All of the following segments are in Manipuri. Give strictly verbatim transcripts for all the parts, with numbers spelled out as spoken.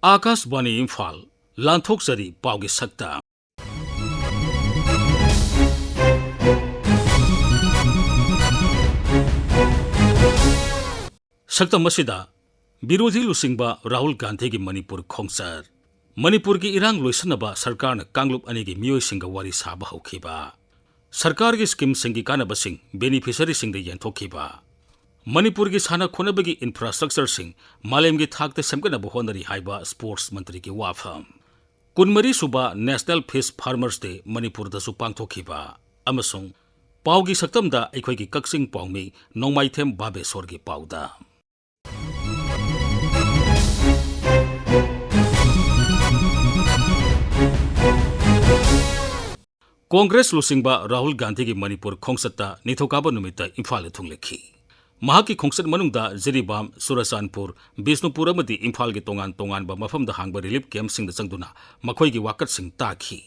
ꯑꯥꯀꯥꯁꯕꯥꯅꯤ ꯏꯝꯐꯥꯜ, ꯂꯥꯟꯊꯣꯛꯆꯔꯤ ꯄꯥꯎꯒꯤ ꯁꯛꯇꯝ꯫ ꯁꯛꯇꯝ ꯑꯁꯤꯗ ꯕꯤꯔꯣꯙꯤ ꯂꯨꯆꯤꯡꯕ ꯔꯥꯍꯨꯜ ꯒꯥꯟꯙꯤꯒꯤ ꯃꯅꯤꯄꯨꯔ ꯈꯣꯡꯆꯠ꯫ ꯃꯅꯤꯄꯨꯔꯒꯤ ꯏꯔꯥꯡ ꯂꯣꯏꯁꯤꯟꯅꯕ ꯁꯔꯀꯥꯔꯅ ꯀꯥꯡꯂꯨꯞ ꯑꯅꯤꯒꯤ ꯃꯤꯑꯣꯏꯁꯤꯡꯒ ꯋꯥꯔꯤ ꯁꯥꯕ ꯍꯧꯈꯤꯕ꯫ ꯁꯔꯀꯥꯔꯒꯤ ꯁ꯭ꯀꯤꯝꯁꯤꯡꯒꯤ ꯀꯥꯟꯅꯕꯁꯤꯡ ꯕꯦꯅꯤꯐꯤꯁꯔꯤꯁꯤꯡꯗ ꯌꯦꯟꯊꯣꯛꯈꯤꯕ꯫ ꯃꯅꯤꯄꯨꯔꯒꯤ ꯁꯥꯟꯅ ꯈꯣꯠꯅꯕꯒꯤ ꯏꯟꯐ꯭ꯔꯥꯁ꯭ꯇ꯭ꯔꯛꯆꯔꯁꯤꯡ ꯃꯥꯂꯦꯝꯒꯤ ꯊꯥꯛꯇ ꯁꯦꯝꯒꯠꯅꯕ ꯍꯣꯠꯅꯔꯤ ꯍꯥꯏꯕ ꯁ꯭ꯄꯣꯔꯠꯁ ꯃꯟꯇ꯭ꯔꯤꯒꯤ ꯋꯥꯐꯝ꯫ ꯀꯨꯟꯃꯔꯤ ꯁꯨꯕ ꯅꯦꯁꯅꯦꯜ ꯐꯤꯁ ꯐꯥꯔꯃꯔꯁ ꯗꯦ ꯃꯅꯤꯄꯨꯔꯗꯁꯨ ꯄꯥꯡꯊꯣꯛꯈꯤꯕ꯫ ꯑꯃꯁꯨꯡ ꯄꯥꯎꯒꯤ ꯁꯛꯇꯝꯗ ꯑꯩꯈꯣꯏꯒꯤ ꯀꯛꯆꯤꯡ ꯄꯥꯎꯃꯤ ꯅꯣꯡꯃꯥꯏꯊꯦꯝ ꯕꯥꯕꯦꯁꯣꯔꯒꯤ ꯄꯥꯎꯗ꯫ ꯀꯣꯡꯒ꯭ꯔꯦꯁ ꯂꯨꯆꯤꯡꯕ ꯔꯥꯍꯨꯜ ꯒꯥꯟꯙꯤꯒꯤ ꯃꯅꯤꯄꯨꯔ ꯈꯣꯡꯆꯠꯇ ꯅꯤꯡꯊꯧꯀꯥꯕ ꯅꯨꯃꯤꯠꯇ ꯏꯝꯐꯥꯜꯗ ꯊꯨꯡꯂꯈꯤ꯫ ꯃꯍꯥꯛꯀꯤ ꯈꯣꯡꯆꯠ ꯃꯅꯨꯡꯗ ꯖꯤꯔꯤꯕꯥꯝ, ꯆꯨꯔꯆꯥꯟꯄꯨꯔ, ꯕꯤꯁꯅꯨꯄꯨꯔ ꯑꯃꯗꯤ ꯏꯝꯐꯥꯜꯒꯤ ꯇꯣꯉꯥꯟ ꯇꯣꯉꯥꯟꯕ ꯃꯐꯝꯗ ꯍꯥꯡꯕ ꯔꯤꯂꯤꯐ ꯀꯦꯝꯞꯁꯤꯡꯗ ꯆꯪꯗꯨꯅ ꯃꯈꯣꯏꯒꯤ ꯋꯥꯀꯠꯁꯤꯡ ꯇꯥꯈꯤ꯫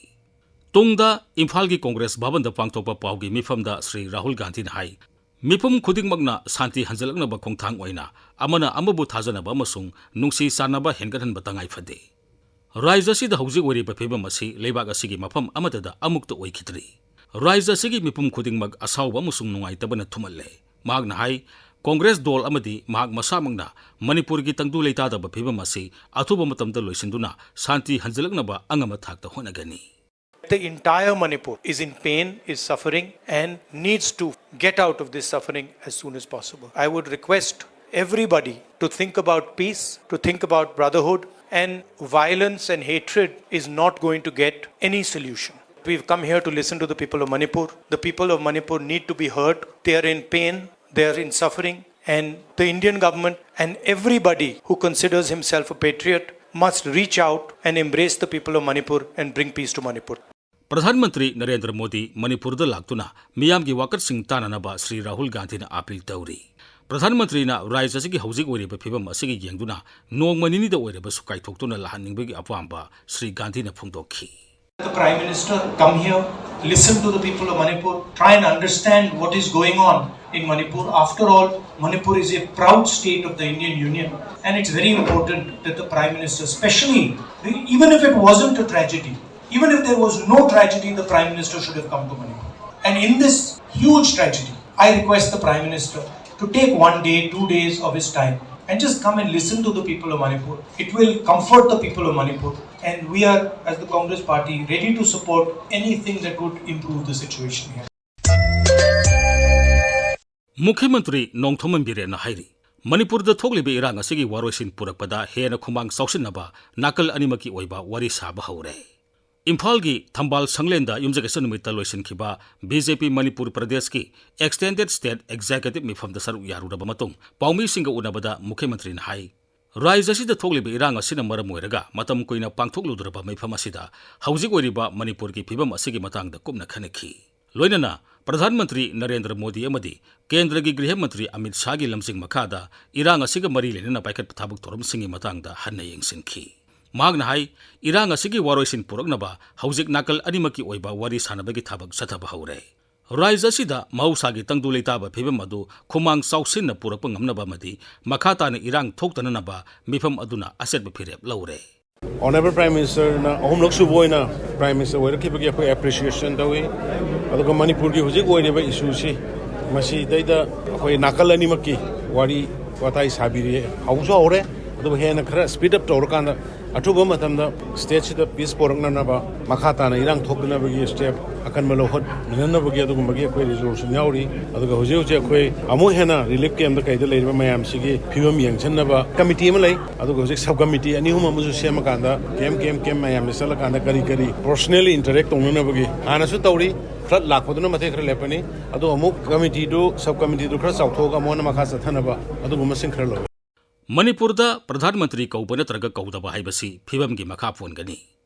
ꯇꯨꯡꯗ ꯏꯝꯐꯥꯜꯒꯤ ꯀꯣꯡꯒ꯭ꯔꯦꯁ ꯚꯕꯟꯗ ꯄꯥꯡꯊꯣꯛꯄ ꯄꯥꯎꯒꯤ ꯃꯤꯐꯝꯗ ꯁ꯭ꯔꯤ ꯔꯥꯍꯨꯜ ꯒꯥꯟꯙꯤꯅ ꯍꯥꯏ, ꯃꯤꯄꯨꯝ ꯈꯨꯗꯤꯡꯃꯛꯅ ꯁꯥꯟꯇꯤ ꯍꯟꯖꯤꯜꯂꯛꯅꯕ ꯈꯣꯡꯊꯥꯡ ꯑꯣꯏꯅ ꯑꯃꯅ ꯑꯃꯕꯨ ꯊꯥꯖꯅꯕ ꯑꯃꯁꯨꯡ ꯅꯨꯡꯁꯤ ꯆꯥꯟꯅꯕ ꯍꯦꯟꯒꯠꯍꯟꯕ ꯇꯉꯥꯏ ꯐꯗꯦ꯫ ꯔꯥꯖ꯭ꯌ ꯑꯁꯤꯗ ꯍꯧꯖꯤꯛ ꯑꯣꯏꯔꯤꯕ ꯐꯤꯕꯝ ꯑꯁꯤ ꯂꯩꯕꯥꯛ ꯑꯁꯤꯒꯤ ꯃꯐꯝ ꯑꯃꯠꯇꯗ ꯑꯃꯨꯛꯇ ꯑꯣꯏꯈꯤꯗ꯭ꯔꯤ꯫ ꯔꯥꯖ꯭ꯌ ꯑꯁꯤꯒꯤ ꯃꯤꯄꯨꯝ ꯈꯨꯗꯤꯡꯃꯛ ꯑꯁꯥꯎꯕ ꯑꯃꯁꯨꯡ ꯅꯨꯡꯉꯥꯏꯇꯕꯅ ꯊꯨꯝꯍꯜꯂꯦ꯫ ꯃꯍꯥꯛꯅ ꯍꯥꯏ, ꯀꯣꯡꯒ꯭ꯔꯦꯁ ꯗꯣꯜ ꯑꯃꯗꯤ ꯃꯍꯥꯛ ꯃꯁꯥꯃꯛꯅ ꯃꯅꯤꯄꯨꯔꯒꯤ ꯇꯪꯗꯨ ꯂꯩꯇꯥꯗꯕ ꯐꯤꯕꯝ ꯑꯁꯤ ꯑꯊꯨꯕ ꯃꯇꯝꯗ ꯂꯣꯏꯁꯤꯟꯗꯨꯅ ꯁꯥꯟꯇꯤ ꯍꯟꯖꯤꯜꯂꯛꯅꯕ ꯑꯉꯝꯕ ꯊꯥꯛꯇ ꯍꯣꯠꯅꯒꯅꯤ꯫ The entire Manipur is in pain, is suffering, and needs to get out of this suffering as soon as possible. I would request everybody to think about peace, to think about brotherhood, and violence and hatred is not going to get any solution. We've come here to listen to the people of Manipur. The people of Manipur need to be heard. They are in pain, they are in suffering, and the Indian government and everybody who considers himself a patriot must reach out and embrace the people of Manipur and bring peace to Manipur. Pradhan Mantri Narendra Modi ꯃꯅꯤꯄꯨꯔꯗ ꯂꯥꯛꯇꯨꯅ ꯃꯤꯌꯥꯝꯒꯤ ꯋꯥꯀꯠꯁꯤꯡ ꯇꯥꯅꯅꯕ ꯁ꯭ꯔꯤ ꯔꯥꯍꯨꯜ ꯒꯥꯟꯙꯤꯅ ꯑꯥꯄꯤꯜ ꯇꯧꯔꯤ꯫ ꯄ꯭ꯔꯙꯥꯟ ꯃꯟꯇ꯭ꯔꯤꯅ ꯔꯥꯖ꯭ꯌ ꯑꯁꯤꯒꯤ ꯍꯧꯖꯤꯛ ꯑꯣꯏꯔꯤꯕ ꯐꯤꯕꯝ ꯑꯁꯤꯒꯤ ꯌꯦꯡꯗꯨꯅ ꯅꯣꯡꯃ ꯅꯤꯅꯤꯗ ꯑꯣꯏꯔꯕꯁꯨ ꯀꯥꯏꯊꯣꯛꯇꯨꯅ ꯂꯥꯛꯍꯟꯅꯤꯡꯕꯒꯤ ꯑꯄꯥꯝꯕ ꯁ꯭ꯔꯤ ꯒꯥꯟꯙꯤꯅ ꯐꯣꯡꯗꯣꯛꯈꯤ꯫ The Prime Minister come here, listen to the people of Manipur, try and understand what is going on in Manipur. After all, Manipur is a proud state of the Indian Union, and it's very important that the Prime Minister, especially, even if it wasn't a tragedy, even if there was no tragedy, the Prime Minister should have come to Manipur. And in this huge tragedy, I request the Prime Minister to take one day, two days of his time and just come and listen to the people of Manipur. It will comfort the people of Manipur. And we are, as the Congress Party, ready to support anything that would improve the situation here. ꯃꯨꯈ꯭ꯌ ꯃꯟꯇ꯭ꯔꯤ ꯅꯣꯡꯊꯣꯝꯕꯝ ꯕꯤꯔꯦꯟꯅ ꯍꯥꯏꯔꯤ, ꯃꯅꯤꯄꯨꯔꯗ ꯊꯣꯛꯂꯤꯕ ꯏꯔꯥꯡ ꯑꯁꯤꯒꯤ ꯋꯥꯔꯣꯏꯁꯤꯟ ꯄꯨꯔꯛꯄꯗ ꯍꯦꯟꯅ ꯈꯨꯃꯥꯡ ꯆꯥꯎꯁꯤꯟꯅꯕ ꯅꯥꯀꯜ ꯑꯅꯤꯃꯛꯀꯤ ꯑꯣꯏꯕ ꯋꯥꯔꯤ ꯁꯥꯕ ꯍꯧꯔꯦ꯫ ꯏꯝꯐꯥꯜꯒꯤ ꯊꯝꯕꯥꯜ ꯁꯪꯂꯦꯟꯗ ꯌꯨꯝꯖꯀꯩꯁ ꯅꯨꯃꯤꯠꯇ ꯂꯣꯏꯁꯤꯟꯈꯤꯕ ꯕꯤ ꯖꯦ ꯄꯤ ꯃꯅꯤꯄꯨꯔ ꯄ꯭ꯔꯗꯦꯁꯀꯤ Extended State Executive ꯃꯤꯐꯝꯗ ꯁꯔꯨꯛ ꯌꯥꯔꯨꯔꯕ ꯃꯇꯨꯡ ꯄꯥꯎꯃꯤꯁꯤꯡꯒ ꯎꯅꯕꯗ ꯃꯨꯈ꯭ꯌ ꯃꯟꯇ꯭ꯔꯤꯅ ꯍꯥꯏ, ꯔꯥꯖ꯭ꯌ ꯑꯁꯤꯗ ꯊꯣꯛꯂꯤꯕ ꯏꯔꯥꯡ ꯑꯁꯤꯅ ꯃꯔꯝ ꯑꯣꯏꯔꯒ ꯃꯇꯝ ꯀꯨꯏꯅ ꯄꯥꯡꯊꯣꯛꯂꯨꯗ꯭ꯔꯕ ꯃꯤꯐꯝ ꯑꯁꯤꯗ ꯍꯧꯖꯤꯛ ꯑꯣꯏꯔꯤꯕ ꯃꯅꯤꯄꯨꯔꯒꯤ ꯐꯤꯕꯝ ꯑꯁꯤꯒꯤ ꯃꯇꯥꯡꯗ ꯀꯨꯞꯅ ꯈꯟꯅꯈꯤ꯫ ꯂꯣꯏꯅꯅ ꯄ꯭ꯔꯙꯥꯟ ꯃꯟꯇ꯭ꯔꯤ ꯅꯔꯦꯟꯗ꯭ꯔ ꯃꯣꯗꯤ ꯑꯃꯗꯤ ꯀꯦꯟꯗ꯭ꯔꯒꯤ ꯒ꯭ꯔꯤꯍ ꯃꯟꯇ꯭ꯔꯤ ꯑꯃꯤꯠ ꯁꯥꯍꯒꯤ ꯂꯝꯖꯤꯡ ꯃꯈꯥꯗ ꯏꯔꯥꯡ ꯑꯁꯤꯒ ꯃꯔꯤ ꯂꯩꯅꯅ ꯄꯥꯏꯈꯠꯄ ꯊꯕꯛ ꯊꯧꯔꯝꯁꯤꯡꯒꯤ ꯃꯇꯥꯡꯗ ꯍꯟꯅ ꯌꯦꯡꯁꯤꯟꯈꯤ꯫ ꯃꯍꯥꯛꯅ ꯍꯥꯏ, ꯏꯔꯥꯡ ꯑꯁꯤꯒꯤ ꯋꯥꯔꯣꯏꯁꯤꯟ ꯄꯨꯔꯛꯅꯕ ꯍꯧꯖꯤꯛ ꯅꯥꯀꯜ ꯑꯅꯤꯃꯛꯀꯤ ꯑꯣꯏꯕ ꯋꯥꯔꯤ ꯁꯥꯅꯕꯒꯤ ꯊꯕꯛ ꯆꯠꯊꯕ ꯍꯧꯔꯦ꯫ ꯔꯥꯖ꯭ꯌ ꯑꯁꯤꯗ ꯃꯍꯧꯁꯥꯒꯤ ꯇꯪꯗꯨ ꯂꯩꯇꯥꯕ ꯐꯤꯕꯝ ꯑꯗꯨ ꯈꯨꯃꯥꯡ ꯆꯥꯎꯁꯤꯟꯅ ꯄꯨꯔꯛꯄ ꯉꯝꯅꯕ ꯑꯃꯗꯤ ꯃꯈꯥ ꯇꯥꯅ ꯏꯔꯥꯡ ꯊꯣꯛꯇꯅꯅꯕ ꯃꯤꯐꯝ ꯑꯗꯨꯅ ꯑꯆꯦꯠꯄ ꯐꯤꯔꯦꯞ ꯂꯧꯔꯦ꯫ Honourable Prime Minister ꯅ ꯑꯍꯨꯝꯂꯛ ꯁꯨꯕ ꯑꯣꯏꯅ Prime Minister ꯑꯣꯏꯔꯛꯈꯤꯕꯒꯤ ꯑꯩꯈꯣꯏ appreciation ꯇꯧꯏ꯫ ꯑꯗꯨꯒ ꯃꯅꯤꯄꯨꯔꯒꯤ ꯍꯧꯖꯤꯛ ꯑꯣꯏꯔꯤꯕ issue ꯁꯤ ꯃꯁꯤꯗꯩꯗ ꯑꯩꯈꯣꯏ ꯅꯥꯀꯜ ꯑꯅꯤꯃꯛꯀꯤ ꯋꯥꯔꯤ ꯋꯥꯇꯥꯏ ꯁꯥꯕꯤꯔꯦ, ꯍꯧꯁꯨ ꯍꯧꯔꯦ꯫ ꯑꯗꯨꯕꯨ ꯍꯦꯟꯅ ꯈꯔ speed up ꯇꯧꯔꯀꯥꯟꯗ ꯑꯊꯨꯕ ꯃꯇꯝꯗ state ꯁꯤꯗ peace ꯄꯣꯔꯛꯅꯅꯕ, ꯃꯈꯥ ꯇꯥꯅ ꯏꯔꯥꯡ ꯊꯣꯛꯇꯅꯕꯒꯤ step ꯑꯀꯟꯕ ꯂꯧꯈꯠꯃꯤꯟꯅꯅꯕꯒꯤ ꯑꯗꯨꯒꯨꯝꯕꯒꯤ ꯑꯩꯈꯣꯏ resolution ꯌꯥꯎꯔꯤ꯫ ꯑꯗꯨꯒ ꯍꯧꯖꯤꯛ ꯍꯧꯖꯤꯛ ꯑꯩꯈꯣꯏ ꯑꯃꯨꯛ ꯍꯦꯟꯅ relief camp ꯗ ꯀꯩꯗ ꯂꯩꯔꯤꯕ ꯃꯌꯥꯝꯁꯤꯒꯤ ꯐꯤꯕꯝ ꯌꯦꯡꯁꯤꯟꯅꯕ committee ꯑꯃ ꯂꯩ꯫ ꯑꯗꯨꯒ ꯍꯧꯖꯤꯛ sub committee ꯑꯅꯤ ꯑꯍꯨꯝ ꯑꯃꯁꯨ ꯁꯦꯝꯃꯀꯥꯟꯗ camp camp camp ꯃꯌꯥꯝꯗ ꯆꯠꯂꯀꯥꯟꯗ ꯀꯔꯤ ꯀꯔꯤ personally interact ꯇꯧꯅꯅꯕꯒꯤ ꯍꯥꯟꯅꯁꯨ ꯇꯧꯔꯤ꯫ Flood ꯂꯥꯛꯄꯗꯨꯅ ꯃꯇꯦꯛ ꯈꯔ ꯂꯦꯞꯄꯅꯤ꯫ ꯑꯗꯣ ꯑꯃꯨꯛ committee ꯗꯨ, sub committee ꯗꯨ ꯈꯔ ꯆꯥꯎꯊꯣꯛꯑꯒ ꯑꯃꯨꯛ ꯍꯟꯅ ꯃꯈꯥ ꯆꯠꯊꯅꯕ ꯑꯗꯨꯒꯨꯝꯕꯁꯤꯡ ꯈꯔ ꯂꯧꯔꯦ꯫ ꯃꯅꯤꯄꯨꯔꯗ ꯄ꯭ꯔꯙꯥꯟ ꯃꯟꯇ꯭ꯔꯤ ꯀꯧꯕ ꯅꯠꯇ꯭ꯔꯒ ꯀꯧꯗꯕ ꯍꯥꯏꯕꯁꯤ ꯐꯤꯕꯝꯒꯤ ꯃꯈꯥ ꯄꯣꯟꯒꯅꯤ꯫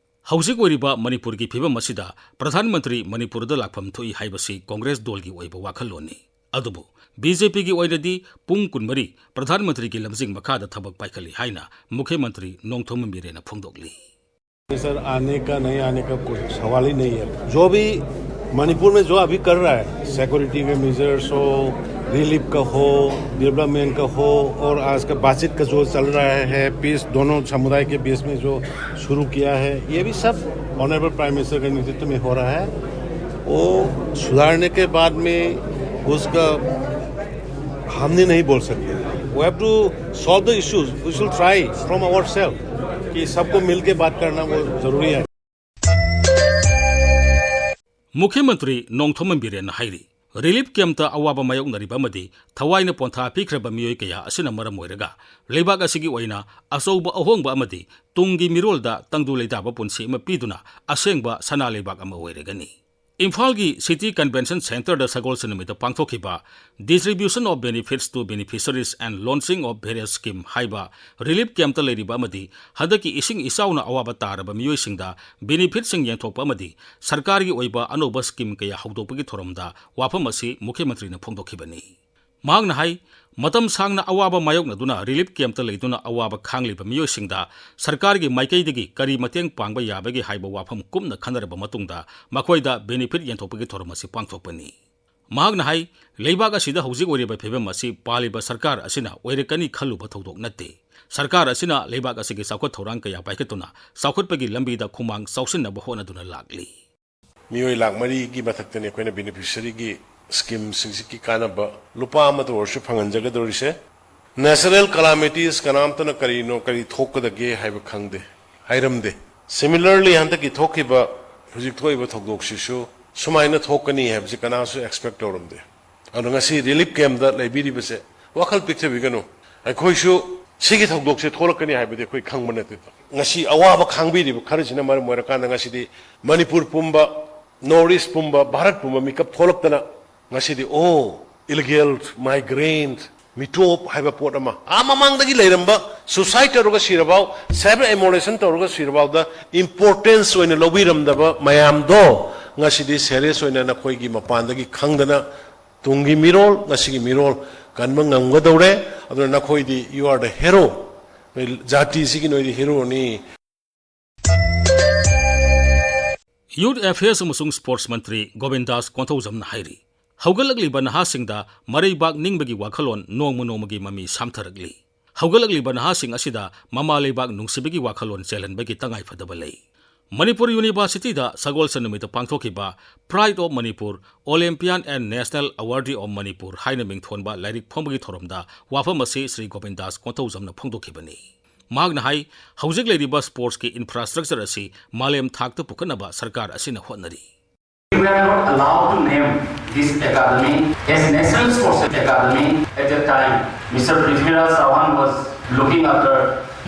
ꯍꯧꯖꯤꯛ ꯑꯣꯏꯔꯤꯕ ꯃꯅꯤꯄꯨꯔꯒꯤ ꯐꯤꯕꯝ ꯑꯁꯤꯗ ꯄ꯭ꯔꯙꯥꯟ ꯃꯟꯇ꯭ꯔꯤ ꯃꯅꯤꯄꯨꯔꯗ ꯂꯥꯛꯐꯝ ꯊꯣꯛꯏ ꯍꯥꯏꯕꯁꯤ ꯀꯣꯡꯒ꯭ꯔꯦꯁ ꯗꯣꯜꯒꯤ ꯑꯣꯏꯕ ꯋꯥꯈꯜꯂꯣꯟꯅꯤ꯫ ꯑꯗꯨꯕꯨ ꯕꯤ ꯖꯦ ꯄꯤꯒꯤ ꯑꯣꯏꯅꯗꯤ ꯄꯨꯡ ꯀꯨꯟꯃꯔꯤ ꯄ꯭ꯔꯙꯥꯟ ꯃꯟꯇ꯭ꯔꯤꯒꯤ ꯂꯝꯖꯤꯡ ꯃꯈꯥꯗ ꯊꯕꯛ ꯄꯥꯏꯈꯠꯂꯤ ꯍꯥꯏꯅ ꯃꯨꯈ꯭ꯌ ꯃꯟꯇ꯭ꯔꯤ ꯅꯣꯡꯊꯣꯝꯕꯝ ꯕꯤꯔꯦꯟꯅ ꯐꯣꯡꯗꯣꯛꯂꯤ꯫ सर, आने का नहीं आने का कोई सवाल ही नहीं है। जो भी मणिपुर में जो अभी कर रहा है, security के measures हो, रिलीफ का हो, डेवलपमेंट का हो, और आज का बातचीत का जो चल रहा है, पीस दोनों समुदाय के बीच में जो शुरू किया है, ये भी सब ऑनरेबल प्राइम मिनिस्टर के नेतृत्व में हो रहा है। वो सुधारने के बाद में उसका हम नहीं बोल सकते। We have to solve the issues. We should try from ourselves कि सबको मिलके बात करना वो ज़रूरी है। ꯃꯨꯈ꯭ꯌ ꯃꯟꯇ꯭ꯔꯤ ꯅꯣꯡꯊꯣꯝꯕꯝ ꯕꯤꯔꯦꯟꯅ ꯍꯥꯏꯔꯤ, ꯔꯤꯂꯤꯐ ꯀꯦꯝꯞꯇ ꯑꯋꯥꯕ ꯃꯥꯌꯣꯛꯅꯔꯤꯕ ꯑꯃꯗꯤ ꯊꯋꯥꯏꯅ ꯄꯣꯟꯊꯥ ꯄꯤꯈ꯭ꯔꯕ ꯃꯤꯑꯣꯏ ꯀꯌꯥ ꯑꯁꯤꯅ ꯃꯔꯝ ꯑꯣꯏꯔꯒ ꯂꯩꯕꯥꯛ ꯑꯁꯤꯒꯤ ꯑꯣꯏꯅ ꯑꯆꯧꯕ ꯑꯍꯣꯡꯕ ꯑꯃꯗꯤ ꯇꯨꯡꯒꯤ ꯃꯤꯔꯣꯜꯗ ꯇꯪꯗꯨ ꯂꯩꯇꯥꯕ ꯄꯨꯟꯁꯤ ꯑꯃ ꯄꯤꯗꯨꯅ ꯑꯁꯦꯡꯕ ꯁꯅꯥ ꯂꯩꯕꯥꯛ ꯑꯃ ꯑꯣꯏꯔꯒꯅꯤ꯫ ꯏꯝꯐꯥꯜꯒꯤ ꯁꯤꯇꯤ ꯀꯟꯚꯦꯟꯁꯟ ꯁꯦꯟꯇꯔꯗ ꯁꯒꯣꯜꯁꯦꯟ ꯅꯨꯃꯤꯠꯇ ꯄꯥꯡꯊꯣꯛꯈꯤꯕ Distribution of Benefits to Beneficiaries and Launching of Various Scheme ꯍꯥꯏꯕ ꯔꯤꯂꯤꯐ ꯀꯦꯝꯞꯇ ꯂꯩꯔꯤꯕ ꯑꯃꯗꯤ ꯍꯟꯗꯛꯀꯤ ꯏꯁꯤꯡ ꯏꯆꯥꯎꯅ ꯑꯋꯥꯕ ꯇꯥꯔꯕ ꯃꯤꯑꯣꯏꯁꯤꯡꯗ ꯕꯦꯅꯤꯐꯤꯠꯁꯤꯡ ꯌꯦꯟꯊꯣꯛꯄ ꯑꯃꯗꯤ ꯁꯔꯀꯥꯔꯒꯤ ꯑꯣꯏꯕ ꯑꯅꯧꯕ ꯁ꯭ꯀꯤꯝ ꯀꯌꯥ ꯍꯧꯗꯣꯛꯄꯒꯤ ꯊꯧꯔꯝꯗ ꯋꯥꯐꯝ ꯑꯁꯤ ꯃꯨꯈ꯭ꯌ ꯃꯟꯇ꯭ꯔꯤꯅ ꯐꯣꯡꯗꯣꯛꯈꯤꯕꯅꯤ꯫ ꯃꯍꯥꯛꯅ ꯍꯥꯏ, ꯃꯇꯝ ꯁꯥꯡꯅ ꯑꯋꯥꯕ ꯃꯥꯌꯣꯛꯅꯗꯨꯅ ꯔꯤꯂꯤꯐ ꯀꯦꯝꯞꯇ ꯂꯩꯗꯨꯅ ꯑꯋꯥꯕ ꯈꯥꯡꯂꯤꯕ ꯃꯤꯑꯣꯏꯁꯤꯡꯗ ꯁꯔꯀꯥꯔꯒꯤ ꯃꯥꯏꯀꯩꯗꯒꯤ ꯀꯔꯤ ꯃꯇꯦꯡ ꯄꯥꯡꯕ ꯌꯥꯕꯒꯦ ꯍꯥꯏꯕ ꯋꯥꯐꯝ ꯀꯨꯞꯅ ꯈꯟꯅꯔꯕ ꯃꯇꯨꯡꯗ ꯃꯈꯣꯏꯗ ꯕꯦꯅꯤꯐꯤꯠ ꯌꯦꯟꯊꯣꯛꯄꯒꯤ ꯊꯧꯔꯝ ꯑꯁꯤ ꯄꯥꯡꯊꯣꯛꯄꯅꯤ꯫ ꯃꯍꯥꯛꯅ ꯍꯥꯏ, ꯂꯩꯕꯥꯛ ꯑꯁꯤꯗ ꯍꯧꯖꯤꯛ ꯑꯣꯏꯔꯤꯕ ꯐꯤꯕꯝ ꯑꯁꯤ ꯄꯥꯜꯂꯤꯕ ꯁꯔꯀꯥꯔ ꯑꯁꯤꯅ ꯑꯣꯏꯔꯛꯀꯅꯤ ꯈꯜꯂꯨꯕ ꯊꯧꯗꯣꯛ ꯅꯠꯇꯦ꯫ ꯁꯔꯀꯥꯔ ꯑꯁꯤꯅ ꯂꯩꯕꯥꯛ ꯑꯁꯤꯒꯤ ꯆꯥꯎꯈꯠ ꯊꯧꯔꯥꯡ ꯀꯌꯥ ꯄꯥꯏꯈꯠꯇꯨꯅ ꯆꯥꯎꯈꯠꯄꯒꯤ ꯂꯝꯕꯤꯗ ꯈꯨꯃꯥꯡ ꯆꯥꯎꯁꯤꯟꯅꯕ ꯍꯣꯠꯅꯗꯨꯅ ꯂꯥꯛꯂꯤ꯫ ꯃꯤꯑꯣꯏ ꯂꯥꯈ ꯃꯔꯤꯒꯤ ꯃꯊꯛꯇꯅꯤ ꯑꯩꯈꯣꯏꯅ ꯕꯦꯅꯤꯐꯤꯁꯔꯤꯒꯤ ꯁ꯭ꯀꯤꯝꯁꯤꯡꯁꯤꯒꯤ ꯀꯥꯟꯅꯕ ꯂꯨꯄꯥ ꯑꯃꯇ ꯑꯣꯏꯔꯁꯨ ꯐꯪꯍꯟꯖꯒꯗꯧꯔꯤꯁꯦ꯫ ꯅꯦꯆꯔꯦꯜ ꯀꯂꯥꯃꯤꯇꯤꯁ ꯀꯅꯥꯝꯇꯅ ꯀꯔꯤꯅꯣ, ꯀꯔꯤ ꯊꯣꯛꯀꯗꯒꯦ ꯍꯥꯏꯕ ꯈꯪꯗꯦ, ꯍꯥꯏꯔꯝꯗꯦ꯫ ꯁꯤꯃꯤꯂꯔꯂꯤ ꯍꯟꯗꯛꯀꯤ ꯊꯣꯛꯈꯤꯕ, ꯍꯧꯖꯤꯛ ꯊꯣꯛꯏꯕ ꯊꯧꯗꯣꯛꯁꯤꯁꯨ ꯁꯨꯃꯥꯏꯅ ꯊꯣꯛꯀꯅꯤ ꯍꯥꯏꯕꯁꯤ ꯀꯅꯥꯁꯨ ꯑꯦꯛꯁꯄꯦꯛ ꯇꯧꯔꯝꯗꯦ꯫ ꯑꯗꯨꯅ ꯉꯁꯤ ꯔꯤꯂꯤꯐ ꯀꯦꯝꯞꯇ ꯂꯩꯕꯤꯔꯤꯕꯁꯦ ꯋꯥꯈꯜ ꯄꯤꯛꯊꯕꯤꯒꯅꯨ꯫ ꯑꯩꯈꯣꯏꯁꯨ ꯁꯤꯒꯤ ꯊꯧꯗꯣꯛꯁꯦ ꯊꯣꯛꯂꯛꯀꯅꯤ ꯍꯥꯏꯕꯗꯤ ꯑꯩꯈꯣꯏ ꯈꯪꯕ ꯅꯠꯇꯦ꯫ ꯉꯁꯤ ꯑꯋꯥꯕ ꯈꯥꯡꯕꯤꯔꯤꯕ ꯈꯔꯁꯤꯅ ꯃꯔꯝ ꯑꯣꯏꯔꯀꯥꯟꯗ ꯉꯁꯤꯗꯤ ꯃꯅꯤꯄꯨꯔ ꯄꯨꯝꯕ, ꯅꯣꯔꯠ ꯏꯁ ꯄꯨꯝꯕ, ꯚꯥꯔꯠ ꯄꯨꯝꯕ ꯃꯤꯀꯞ ꯊꯣꯛꯂꯛꯇꯅ ꯉꯁꯤꯗꯤ, "Oh, ill-health, migraine, ꯃꯤꯇꯣꯞ ꯍꯥꯏꯕ ꯄꯣꯠ ꯑꯃ ꯑꯥ ꯃꯃꯥꯡꯗꯒꯤ ꯂꯩꯔꯝꯕ, ꯁꯨꯁꯥꯏꯠ ꯇꯧꯔꯒ ꯁꯤꯔꯐꯥꯎ, ꯁꯦꯜꯐ ꯏꯃꯣꯂꯦꯁꯟ ꯇꯧꯔꯒ ꯁꯤꯔꯐꯥꯎꯗ ꯏꯝꯄꯣꯔꯇꯦꯟꯁ ꯑꯣꯏꯅ ꯂꯧꯕꯤꯔꯝꯗꯕ ꯃꯌꯥꯝꯗꯣ ꯉꯁꯤꯗꯤ ꯁꯦꯔꯤꯌꯁ ꯑꯣꯏꯅ ꯅꯈꯣꯏꯒꯤ ꯃꯄꯥꯟꯗꯒꯤ ꯈꯪꯗꯅ ꯇꯨꯡꯒꯤ ꯃꯤꯔꯣꯜ, ꯉꯁꯤꯒꯤ ꯃꯤꯔꯣꯜ ꯀꯟꯕ ꯉꯝꯒꯗꯧꯔꯦ꯫ ꯑꯗꯨꯅ ꯅꯈꯣꯏꯗꯤ you are the hero, ꯅꯣꯏ ꯖꯥꯇꯤꯁꯤꯒꯤ ꯅꯣꯏꯗꯤ ꯍꯤꯔꯣꯅꯤ꯫ ꯌꯨꯊ ꯑꯦꯐꯤꯌꯔꯁ ꯑꯃꯁꯨꯡ ꯁ꯭ꯄꯣꯔꯠꯁ ꯃꯟꯇ꯭ꯔꯤ ꯒꯣꯕꯤꯟꯗꯥꯁ ꯀꯣꯟꯊꯧꯖꯝꯅ ꯍꯥꯏꯔꯤ, ꯍꯧꯒꯠꯂꯛꯂꯤꯕ ꯅꯍꯥꯁꯤꯡꯗ ꯃꯔꯩꯕꯥꯛ ꯅꯤꯡꯕꯒꯤ ꯋꯥꯈꯜꯂꯣꯟ ꯅꯣꯡꯃ ꯅꯣꯡꯃꯒꯤ ꯃꯃꯤ ꯁꯥꯝꯊꯔꯛꯂꯤ꯫ ꯍꯧꯒꯠꯂꯛꯂꯤꯕ ꯅꯍꯥꯁꯤꯡ ꯑꯁꯤꯗ ꯃꯃꯥ ꯂꯩꯕꯥꯛ ꯅꯨꯡꯁꯤꯕꯒꯤ ꯋꯥꯈꯜꯂꯣꯟ ꯆꯦꯜꯍꯟꯕꯒꯤ ꯇꯉꯥꯏꯐꯗꯕ ꯂꯩ꯫ ꯃꯅꯤꯄꯨꯔ ꯌꯨꯅꯤꯚꯔꯁꯤꯇꯤꯗ ꯁꯒꯣꯜꯁꯦꯟ ꯅꯨꯃꯤꯠꯇ ꯄꯥꯡꯊꯣꯛꯈꯤꯕ Pride of Manipur, Olympian and National Awardee of Manipur ꯍꯥꯏꯅ ꯃꯤꯡꯊꯣꯟꯕ ꯂꯥꯏꯔꯤꯛ ꯐꯣꯡꯕꯒꯤ ꯊꯧꯔꯝꯗ ꯋꯥꯐꯝ ꯑꯁꯤ ꯁ꯭ꯔꯤ ꯒꯣꯕꯤꯟꯗꯥꯁ ꯀꯣꯟꯊꯧꯖꯝꯅ ꯐꯣꯡꯗꯣꯛꯈꯤꯕꯅꯤ꯫ ꯃꯍꯥꯛꯅ ꯍꯥꯏ, ꯍꯧꯖꯤꯛ ꯂꯩꯔꯤꯕ sportsꯀꯤ infrastructure ꯑꯁꯤ ꯃꯥꯂꯦꯝ ꯊꯥꯛꯇ ꯄꯨꯈꯠꯅꯕ ꯁꯔꯀꯥꯔ ꯑꯁꯤꯅ ꯍꯣꯠꯅꯔꯤ꯫ We were not allowed to name this academy as National Sports Academy at that time. Mister Prithviraj Chauhan was looking after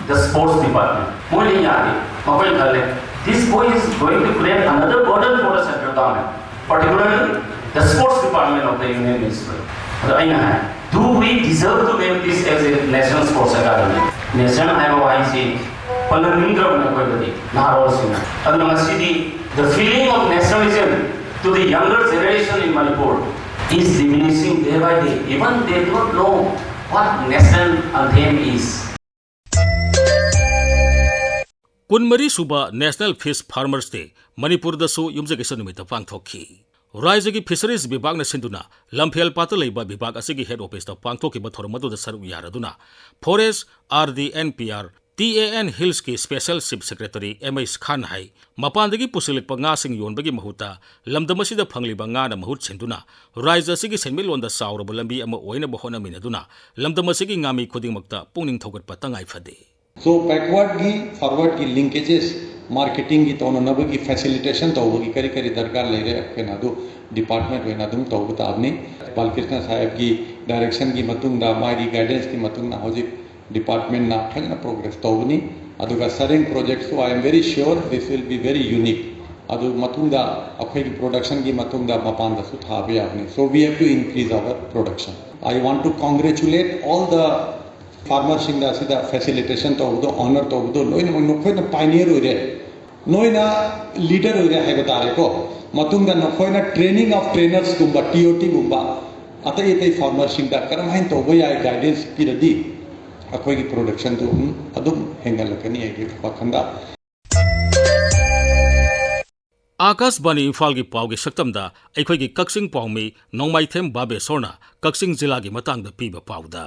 the sports department. ꯃꯣꯏꯅ ꯌꯥꯗꯦ꯫ ꯃꯈꯣꯏꯅ ꯈꯜꯂꯦ, "This boy is going to create another burden for the central government, particularly the sports department of the Union Ministry." ꯑꯗꯣ ꯑꯩꯅ ꯍꯥꯏ, "Do we deserve to name this as a National Sports Academy?" National ꯍꯥꯏꯕ ꯋꯥꯍꯩꯁꯤ ꯄꯜꯍꯟꯅꯤꯡꯗ꯭ꯔꯕꯅꯤ ꯑꯩꯈꯣꯏꯗꯗꯤ, ꯅꯍꯥꯔꯣꯜꯁꯤꯡꯅ꯫ ꯑꯗꯨꯅ ꯉꯁꯤꯗꯤ the feeling of nationalism to the younger generation in Manipur is diminishing day by day. Even they do not know what national anthem is. ꯀꯨꯟꯃꯔꯤ ꯁꯨꯕ National Fish Farmers Day ꯃꯅꯤꯄꯨꯔꯗꯁꯨ ꯌꯨꯝꯖꯀꯩꯁ ꯅꯨꯃꯤꯠꯇ ꯄꯥꯡꯊꯣꯛꯈꯤ꯫ ꯔꯥꯖ꯭ꯌꯒꯤ Fisheries ꯕꯤꯚꯥꯒꯅ ꯁꯤꯟꯗꯨꯅ ꯂꯝꯐꯦꯜ ꯄꯥꯠꯇ ꯂꯩꯕ ꯕꯤꯚꯥꯒ ꯑꯁꯤꯒꯤ head officeꯇ ꯄꯥꯡꯊꯣꯛꯈꯤꯕ ꯊꯧꯔꯝ ꯑꯗꯨꯗ ꯁꯔꯨꯛ ꯌꯥꯔꯗꯨꯅ Forest, R D N P R, T A N Hillsꯀꯤ Special Chief Secretary M H Khan ꯍꯥꯏ, ꯃꯄꯥꯟꯗꯒꯤ ꯄꯨꯁꯤꯜꯂꯛꯄ ꯉꯥꯁꯤꯡ ꯌꯣꯟꯕꯒꯤ ꯃꯍꯨꯠꯇ ꯂꯝꯗꯝ ꯑꯁꯤꯗ ꯐꯪꯂꯤꯕ ꯉꯥꯅ ꯃꯍꯨꯠ ꯁꯤꯟꯗꯨꯅ ꯔꯥꯖ꯭ꯌ ꯑꯁꯤꯒꯤ ꯁꯦꯟꯃꯤꯠꯂꯣꯟꯗ ꯆꯥꯎꯔꯕ ꯂꯝꯕꯤ ꯑꯃ ꯑꯣꯏꯅꯕ ꯍꯣꯠꯅꯃꯤꯟꯅꯗꯨꯅ ꯂꯝꯗꯝ ꯑꯁꯤꯒꯤ ꯉꯥꯃꯤ ꯈꯨꯗꯤꯡꯃꯛꯇ ꯄꯨꯛꯅꯤꯡ ꯊꯧꯒꯠꯄ ꯇꯉꯥꯏ ꯐꯗꯦ꯫ So backwardꯒꯤ forwardꯀꯤ linkages, marketingꯒꯤ ꯇꯧꯅꯅꯕꯒꯤ facilitation ꯇꯧꯕꯒꯤ ꯀꯔꯤ ꯀꯔꯤ ꯗꯔꯀꯥꯔ ꯂꯩꯔꯦ, ꯑꯩꯈꯣꯏꯅ ꯑꯗꯨ department ꯑꯣꯏꯅ ꯑꯗꯨꯝ ꯇꯧꯕ ꯇꯥꯕꯅꯤ꯫ ꯕꯥꯂꯀ꯭ꯔꯤꯁꯅ ꯁꯥꯍꯦꯕꯀꯤ directionꯒꯤ ꯃꯇꯨꯡꯗ, ꯃꯥꯒꯤ guidanceꯀꯤ ꯃꯇꯨꯡꯗ ꯍꯧꯖꯤꯛ departmentꯅ ꯐꯖꯅ progress ꯇꯧꯕꯅꯤ꯫ ꯑꯗꯨꯒ ꯁꯔꯦꯡ projectꯁꯨ, I am very sure this will be very unique꯫ ꯑꯗꯨ ꯃꯇꯨꯡꯗ ꯑꯩꯈꯣꯏꯒꯤ productionꯒꯤ ꯃꯇꯨꯡꯗ ꯃꯄꯥꯟꯗꯁꯨ ꯊꯥꯕ ꯌꯥꯕꯅꯤ꯫ So we have to increase our production. I want to congratulate all the farmerꯁꯤꯡꯗ ꯑꯁꯤꯗ facilitation ꯇꯧꯕꯗꯣ, honor ꯇꯧꯕꯗꯣ, ꯂꯣꯏꯅꯃꯛ ꯅꯈꯣꯏꯅ pioneer ꯑꯣꯏꯔꯦ, ꯅꯣꯏꯅ leader ꯑꯣꯏꯔꯦ ꯍꯥꯏꯕ ꯇꯥꯔꯦꯀꯣ꯫ ꯃꯇꯨꯡꯗ ꯅꯈꯣꯏꯅ training of trainersꯒꯨꯝꯕ, T O Tꯒꯨꯝꯕ, ꯑꯇꯩ ꯑꯇꯩ farmerꯁꯤꯡꯗ ꯀꯔꯝꯍꯥꯏꯅ ꯇꯧꯕ ꯌꯥꯏ guidance ꯄꯤꯔꯗꯤ ꯑꯩꯈꯣꯏꯒꯤ productionꯗꯨ, ꯎꯝ, ꯑꯗꯨꯝ ꯍꯦꯟꯒꯠꯂꯛꯀꯅꯤ ꯑꯩꯒꯤ ꯋꯥꯈꯜꯗ꯫ ꯑꯥꯀꯥꯁꯕꯥꯅꯤ ꯏꯝꯐꯥꯜꯒꯤ ꯄꯥꯎꯒꯤ ꯁꯛꯇꯝꯗ ꯑꯩꯈꯣꯏꯒꯤ ꯀꯛꯆꯤꯡ ꯄꯥꯎꯃꯤ ꯅꯣꯡꯃꯥꯏꯊꯦꯝ ꯕꯥꯕꯦꯁꯣꯔꯅ ꯀꯛꯆꯤꯡ ꯖꯤꯂꯥꯒꯤ ꯃꯇꯥꯡꯗ ꯄꯤꯕ ꯄꯥꯎꯗ꯫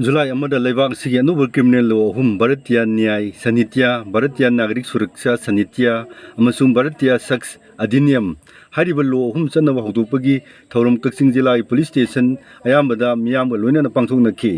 ꯖꯨꯂꯥꯏ ꯑꯃꯗ ꯂꯩꯕꯥꯛ ꯑꯁꯤꯒꯤ ꯑꯅꯧꯕ criminal law ꯑꯍꯨꯝ, ꯚꯥꯔꯇꯤꯌꯥ ꯅ꯭ꯌꯥꯌ ꯁꯥꯍꯤꯇ꯭ꯌ, ꯚꯥꯔꯇꯤꯌꯥ ꯅꯥꯒꯔꯤꯛ ꯁꯨꯔꯛꯁꯥ ꯁꯥꯍꯤꯇ꯭ꯌ ꯑꯃꯁꯨꯡ ꯚꯥꯔꯇꯤꯌꯥ ꯁꯈꯁ ꯑꯙꯤꯅꯤꯌꯝ ꯍꯥꯏꯔꯤꯕ law ꯑꯍꯨꯝ ꯆꯠꯅꯕ ꯍꯧꯗꯣꯛꯄꯒꯤ ꯊꯧꯔꯝ ꯀꯛꯆꯤꯡ ꯖꯤꯂꯥꯒꯤ police station ꯑꯌꯥꯝꯕꯗ ꯃꯤꯌꯥꯝꯒ ꯂꯣꯏꯅꯅ ꯄꯥꯡꯊꯣꯛꯅꯈꯤ꯫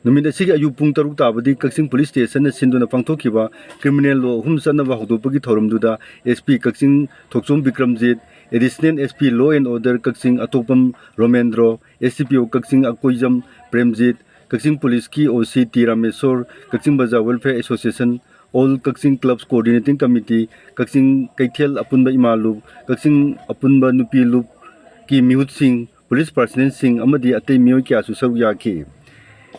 ꯅꯨꯃꯤꯠ ꯑꯁꯤꯒꯤ ꯑꯌꯨꯛ ꯄꯨꯡ ꯇꯔꯨꯛ ꯇꯥꯕꯗꯤ ꯀꯛꯆꯤꯡ police stationꯅ ꯁꯤꯟꯗꯨꯅ ꯄꯥꯡꯊꯣꯛꯈꯤꯕ criminal law ꯑꯍꯨꯝ ꯆꯠꯅꯕ ꯍꯧꯗꯣꯛꯄꯒꯤ ꯊꯧꯔꯝꯗꯨꯗ SP Kakching Thokchom Bikramjit, Additional SP Law and Order Kakching Atoppam Romendro, SDPO Kakching Akoijam Premjit, Kakching policeꯀꯤ OC T Rameshor, Kakching Bazar Welfare Association, All ꯀꯛꯆꯤꯡ Clubs Coordinating Committee, ꯀꯛꯆꯤꯡ ꯀꯩꯊꯦꯜ ꯑꯄꯨꯟꯕ ꯏꯃꯥ ꯂꯨꯞ, ꯀꯛꯆꯤꯡ ꯑꯄꯨꯟꯕ ꯅꯨꯄꯤ ꯂꯨꯞꯀꯤ ꯃꯤꯍꯨꯠꯁꯤꯡ, police personnelꯁꯤꯡ ꯑꯃꯗꯤ ꯑꯇꯩ ꯃꯤꯑꯣꯏ ꯀꯌꯥꯁꯨ ꯁꯔꯨꯛ ꯌꯥꯈꯤ꯫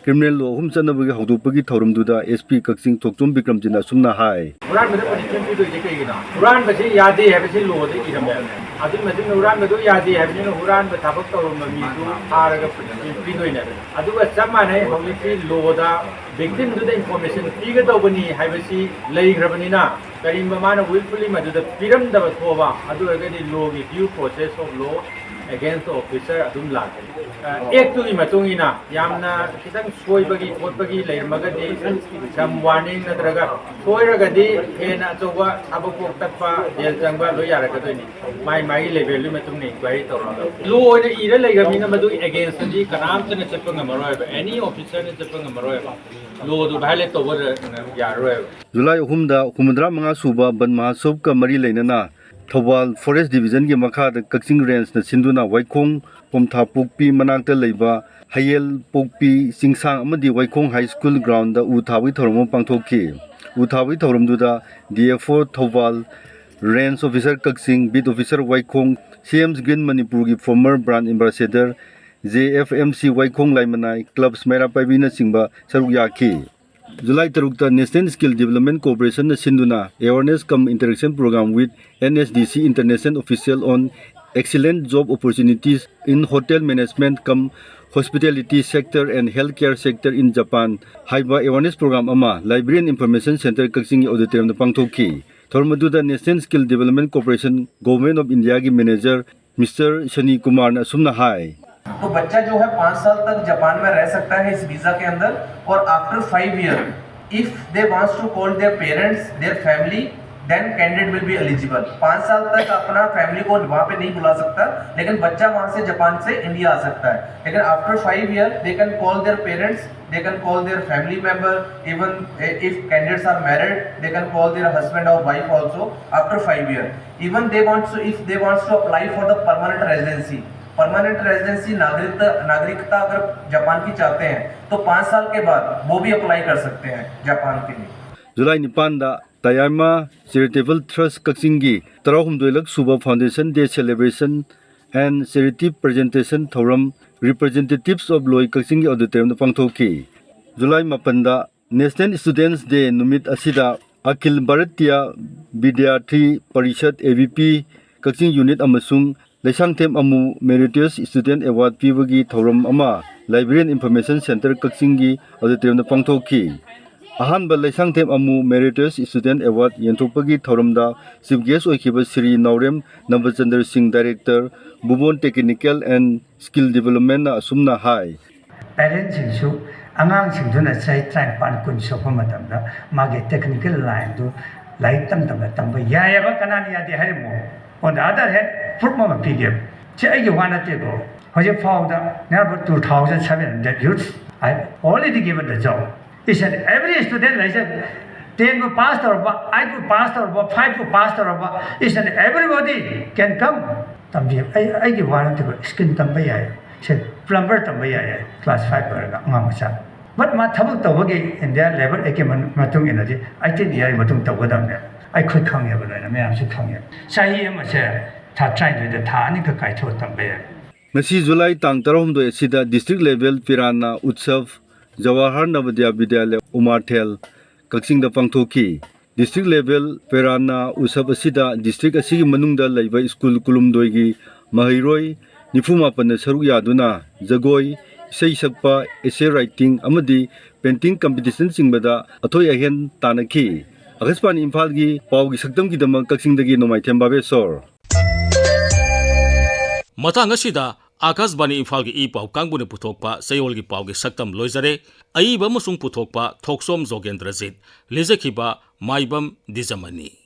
Criminal law ꯑꯍꯨꯝ ꯆꯠꯅꯕꯒꯤ ꯍꯧꯗꯣꯛꯄꯒꯤ ꯊꯧꯔꯝꯗꯨꯗ SP ꯀꯛꯆꯤꯡ ꯊꯣꯛꯆꯣꯝ ꯕꯤꯀ꯭ꯔꯝꯖꯤꯠꯅ ꯑꯁꯨꯝꯅ ꯍꯥꯏ꯫ ꯍꯨꯔꯥꯟꯕꯗ punishment ꯄꯤꯗꯣꯏꯁꯦ ꯀꯩꯒꯤꯅꯣ? ꯍꯨꯔꯥꯟꯕꯁꯤ ꯌꯥꯗꯦ ꯍꯥꯏꯕꯁꯤ lawꯗ ꯏꯔꯝꯃꯦ꯫ ꯑꯗꯨꯒꯤ ꯃꯇꯨꯡꯗ ꯍꯨꯔꯥꯟꯕꯗꯨ ꯌꯥꯗꯦ ꯍꯥꯏꯕꯅꯤꯅ ꯍꯨꯔꯥꯟꯕ ꯊꯕꯛ ꯇꯧꯔꯝꯕ ꯃꯤꯗꯨ ꯐꯥꯔꯒ punishment ꯄꯤꯗꯣꯏꯅꯦꯕ꯫ ꯑꯗꯨꯒ ꯆꯞ ꯃꯥꯟꯅꯩ, ꯍꯧꯖꯤꯛꯇꯤ lawꯗ victimꯗꯨꯗ information ꯄꯤꯒꯗꯧꯕꯅꯤ ꯍꯥꯏꯕꯁꯤ ꯂꯩꯈ꯭ꯔꯕꯅꯤꯅ, ꯀꯔꯤꯒꯨꯝꯕ ꯃꯥꯅ willfully ꯃꯗꯨꯗ ꯄꯤꯔꯝꯗꯕ ꯊꯣꯛꯑꯕ, ꯑꯗꯨ ꯑꯣꯏꯔꯒꯗꯤ lawꯒꯤ due process of law against the officer ꯑꯗꯨꯝ ꯂꯥꯛꯀꯅꯤ꯫ ꯑ, actꯇꯨꯒꯤ ꯃꯇꯨꯡ ꯏꯟꯅ ꯌꯥꯝꯅ ꯈꯤꯇꯪ ꯁꯣꯏꯕꯒꯤ ꯈꯣꯠꯄꯒꯤ ꯂꯩꯔꯝꯃꯒꯗꯤ some warning ꯅꯠꯇ꯭ꯔꯒ ꯁꯣꯏꯔꯒꯗꯤ ꯍꯦꯟꯅ ꯑꯆꯧꯕ ꯊꯕꯛ ꯄꯣꯛ ꯇꯠꯄ, jail ꯆꯪꯕ ꯂꯣꯏ ꯌꯥꯔꯛꯀꯗꯣꯏꯅꯤ꯫ ꯃꯥꯏ ꯃꯥꯏꯒꯤ levelꯗꯨꯒꯤ ꯃꯇꯨꯡ ꯏꯟꯅ inquiry ꯇꯧꯔꯒ law ꯑꯣꯏꯅ ꯏꯔ ꯂꯩꯈ꯭ꯔꯕꯅꯤꯅ ꯃꯗꯨꯒꯤ againstꯇꯗꯤ ꯀꯅꯥꯝꯇꯅ ꯆꯠꯄ ꯉꯝꯃꯔꯣꯏꯕ, any officerꯅ ꯆꯠꯄ ꯉꯝꯃꯔꯣꯏꯕ꯫ Lawꯗꯨ violate ꯇꯧꯕ ꯌꯥꯔꯔꯣꯏꯕ꯫ ꯖꯨꯂꯥꯏ ꯑꯍꯨꯝꯗ ꯍꯨꯝꯐꯨꯇꯔꯥ ꯃꯉꯥ ꯁꯨꯕ ꯕꯟ ꯃꯍꯥꯁꯣꯕꯀ ꯃꯔꯤ ꯂꯩꯅꯅ ꯊꯧꯕꯥꯜ Forest Divisionꯒꯤ ꯃꯈꯥꯗ ꯀꯛꯆꯤꯡ Rangeꯅ ꯁꯤꯟꯗꯨꯅ ꯋꯥꯏꯈꯣꯡ, ꯄꯣꯝꯊꯥꯄꯣꯛꯄꯤ ꯃꯅꯥꯛꯇ ꯂꯩꯕ ꯍꯌꯦꯜ ꯄꯣꯛꯄꯤ ꯆꯤꯡꯁꯥꯡ ꯑꯃꯗꯤ ꯋꯥꯏꯈꯣꯡ High School groundꯗ ꯎ ꯊꯥꯕꯒꯤ ꯊꯧꯔꯝ ꯑꯃ ꯄꯥꯡꯊꯣꯛꯈꯤ꯫ ꯎ ꯊꯥꯕꯒꯤ ꯊꯧꯔꯝꯗꯨꯗ DFO ꯊꯧꯕꯥꯜ, Range Officer ꯀꯛꯆꯤꯡ, Beat Officer ꯋꯥꯏꯈꯣꯡ, CM's Green ꯃꯅꯤꯄꯨꯔꯒꯤ former brand ambassador, JFMC ꯋꯥꯏꯈꯣꯡ ꯂꯥꯏꯃꯅꯥꯏ, clubs ꯃꯩꯔꯥ ꯄꯥꯏꯕꯤꯅꯆꯤꯡꯕ ꯁꯔꯨꯛ ꯌꯥꯈꯤ꯫ ꯖꯨꯂꯥꯏ ꯇꯔꯨꯛꯇ National Skill Development Corporationꯅ ꯁꯤꯟꯗꯨꯅ awareness cum interaction program with NSDC International Official on excellent job opportunities in hotel management cum hospitality sector and healthcare sector in Japan ꯍꯥꯏꯕ awareness program ꯑꯃ Library and Information Center ꯀꯛꯆꯤꯡꯒꯤ auditoriumꯗ ꯄꯥꯡꯊꯣꯛꯈꯤ꯫ ꯊꯧꯔꯝ ꯑꯗꯨꯗ National Skill Development Corporation, Government of India ꯒꯤ manager Mister ꯁꯅꯤ ꯀꯨꯃꯥꯔꯅ ꯑꯁꯨꯝꯅ ꯍꯥꯏ꯫ तो बच्चा जो है पाँच साल तक जापान में रह सकता है इस वीज़ा के अंदर, और after five year if they wants to call their parents, their family, then candidate will be eligible. पाँच साल तक अपना फैमिली को वहाँ पे नहीं बुला सकता, लेकिन बच्चा वहाँ से जापान से इंडिया आ सकता है. लेकिन after five year they can call their parents, they can call their family member, even if candidates are married they can call their husband or wife also after five year. Even they wants to, if they wants to apply for the permanent residency, permanent residency नागरिकता नागरिकता अगर जापान की चाहते हैं तो पाँच साल के बाद वो भी अप्लाई कर सकते हैं जापान के लिए. ꯖꯨꯂꯥꯏ ꯅꯤꯄꯥꯟꯗ Tayama Charitable Trust ꯀꯛꯆꯤꯡꯒꯤ ꯇꯔꯥꯍꯨꯝꯗꯣꯏꯂꯛ ꯁꯨꯕ Foundation Day Celebration and Charity Presentation ꯊꯧꯔꯝ Representatives of ꯂꯣꯏ ꯀꯛꯆꯤꯡꯒꯤ auditorium ꯗ ꯄꯥꯡꯊꯣꯛꯈꯤ꯫ ꯖꯨꯂꯥꯏ ꯃꯥꯄꯟꯗ National Students Day ꯅꯨꯃꯤꯠ ꯑꯁꯤꯗ ꯑꯈꯤꯜ Bharatiya ꯕꯤꯗ꯭ꯌꯥꯔꯊꯤ parishad, A V P, Kakching unit ꯑꯃꯁꯨꯡ ꯂꯩꯁꯥꯡꯊꯦꯝ ꯑꯃꯨ Meritorious Student Award ꯄꯤꯕꯒꯤ ꯊꯧꯔꯝ ꯑꯃ Library and Information Centre ꯀꯛꯆꯤꯡꯒꯤ auditorium ꯗ ꯄꯥꯡꯊꯣꯛꯈꯤ꯫ ꯑꯍꯥꯟꯕ ꯂꯩꯁꯥꯡꯊꯦꯝ ꯑꯃꯨ Meritorious Student Award ꯌꯦꯟꯊꯣꯛꯄꯒꯤ ꯊꯧꯔꯝꯗ chief guest ꯑꯣꯏꯈꯤꯕ ꯁ꯭ꯔꯤ ꯅꯥꯎꯔꯦꯝ ꯅꯕꯆꯟꯗ꯭ꯔ ꯁꯤꯡ, director, ꯕꯨꯕꯣꯟ Technical and Skill Development ꯅ ꯑꯁꯨꯝꯅ ꯍꯥꯏ꯫ ꯄꯦꯔꯦꯟꯁꯤꯡꯁꯨ ꯑꯉꯥꯡꯁꯤꯡꯗꯨꯅ ꯆꯍꯤ ꯇꯔꯥꯅꯤꯄꯥꯟ ꯀꯨꯟ ꯁꯨꯔꯛꯄ ꯃꯇꯝꯗ ꯃꯥꯒꯤ technical line ꯗꯨ ꯂꯥꯏꯔꯤꯛ ꯇꯝ ꯇꯝꯅ ꯇꯝꯕ ꯌꯥꯏꯑꯕ꯫ ꯀꯅꯥꯅ ꯌꯥꯗꯦ ꯍꯥꯏꯔꯤꯃꯣ? On the other hand, proof ꯑꯃ ꯄꯤꯒꯦꯕ꯫ ꯁꯤ ꯑꯩꯒꯤ ꯋꯥ ꯅꯠꯇꯦꯀꯣ꯫ ꯍꯧꯖꯤꯛ ꯐꯥꯎꯕꯗ nearly two thousand seven hundred youths I have already given the job. Each and every student ꯂꯩꯖ, ten ꯕꯨ pass ꯇꯧꯔꯕ, eight ꯕꯨ pass ꯇꯧꯔꯕ, five ꯕꯨ pass ꯇꯧꯔꯕ, each and everybody can come. ꯇꯝꯕꯤꯌꯨ꯫ ꯑꯩ, ꯑꯩꯒꯤ ꯋꯥ ꯅꯠꯇꯦꯀꯣ, skill ꯇꯝꯕ ꯌꯥꯏ꯫ ꯁꯦ, plumber ꯇꯝꯕ ꯌꯥꯏ, class five ꯂꯣꯏꯔꯒ ꯑꯉꯥꯡ ꯃꯆꯥ꯫ But ꯃꯥ ꯊꯕꯛ ꯇꯧꯕꯒꯤ India Labour Act ꯀꯤ ꯃꯇꯨꯡ ꯏꯟꯅꯗꯤ eighteen year ꯃꯇꯨꯡ ꯇꯧꯒꯗꯕꯅꯦ꯫ ꯑꯩꯈꯣꯏ ꯈꯪꯉꯦꯕ ꯂꯣꯏꯅ, ꯃꯌꯥꯝꯁꯨ ꯈꯪꯉꯦꯕ꯫ ꯆꯍꯤ ꯑꯃꯁꯦ ꯊꯥ ꯇꯔꯥꯅꯤꯊꯣꯏꯗ ꯊꯥ ꯑꯅꯤꯈꯛ ꯀꯥꯏꯊꯣꯛꯑ ꯇꯝꯕ ꯌꯥꯏ꯫ ꯉꯁꯤ ꯖꯨꯂꯥꯏ ꯇꯥꯡ ꯇꯔꯥꯍꯨꯝꯗꯣꯏ ꯑꯁꯤꯗ District Level Prerna Utsav Jawahar Navodaya Vidyalaya Umarthel ꯀꯛꯆꯤꯡꯗ ꯄꯥꯡꯊꯣꯛꯈꯤ꯫ District Level Prerna Utsav ꯑꯁꯤꯗ district ꯑꯁꯤꯒꯤ ꯃꯅꯨꯡꯗ ꯂꯩꯕ school ꯀꯨꯟꯍꯨꯝꯗꯣꯏꯒꯤ ꯃꯍꯩꯔꯣꯏ ꯅꯤꯐꯨ ꯃꯥꯄꯟꯅ ꯁꯔꯨꯛ ꯌꯥꯗꯨꯅ ꯖꯒꯣꯏ, ꯏꯁꯩ ꯁꯛꯄ, essay writing ꯑꯃꯗꯤ painting competition ꯆꯤꯡꯕꯗ ꯑꯊꯣꯏ ꯑꯍꯦꯟ ꯇꯥꯟꯅꯈꯤ꯫ ꯑꯥꯀꯥꯁꯕꯥꯅꯤ ꯏꯝꯐꯥꯜꯒꯤ ꯄꯥꯎꯒꯤ ꯁꯛꯇꯝꯒꯤꯗꯃꯛ ꯀꯛꯆꯤꯡꯗꯒꯤ ꯅꯣꯡꯃꯥꯏꯊꯦꯝ ꯕꯥꯕꯦꯁꯣꯔ꯫ ꯃꯇꯥꯡ ꯑꯁꯤꯗ ꯑꯥꯀꯥꯁꯕꯥꯅꯤ ꯏꯝꯐꯥꯜꯒꯤ ꯏ ꯄꯥꯎ ꯀꯥꯡꯕꯨꯅ ꯄꯨꯊꯣꯛꯄ ꯆꯌꯣꯜꯒꯤ ꯄꯥꯎꯒꯤ ꯁꯛꯇꯝ ꯂꯣꯏꯖꯔꯦ꯫ ꯑꯏꯕ ꯑꯃꯁꯨꯡ ꯄꯨꯊꯣꯛꯄ ꯊꯣꯛꯆꯣꯝ ꯖꯣꯒꯦꯟꯗ꯭ꯔꯖꯤꯠ꯫ ꯂꯤꯖꯈꯤꯕ ꯃꯥꯏꯕꯝ ꯗꯤꯖꯃꯅꯤ꯫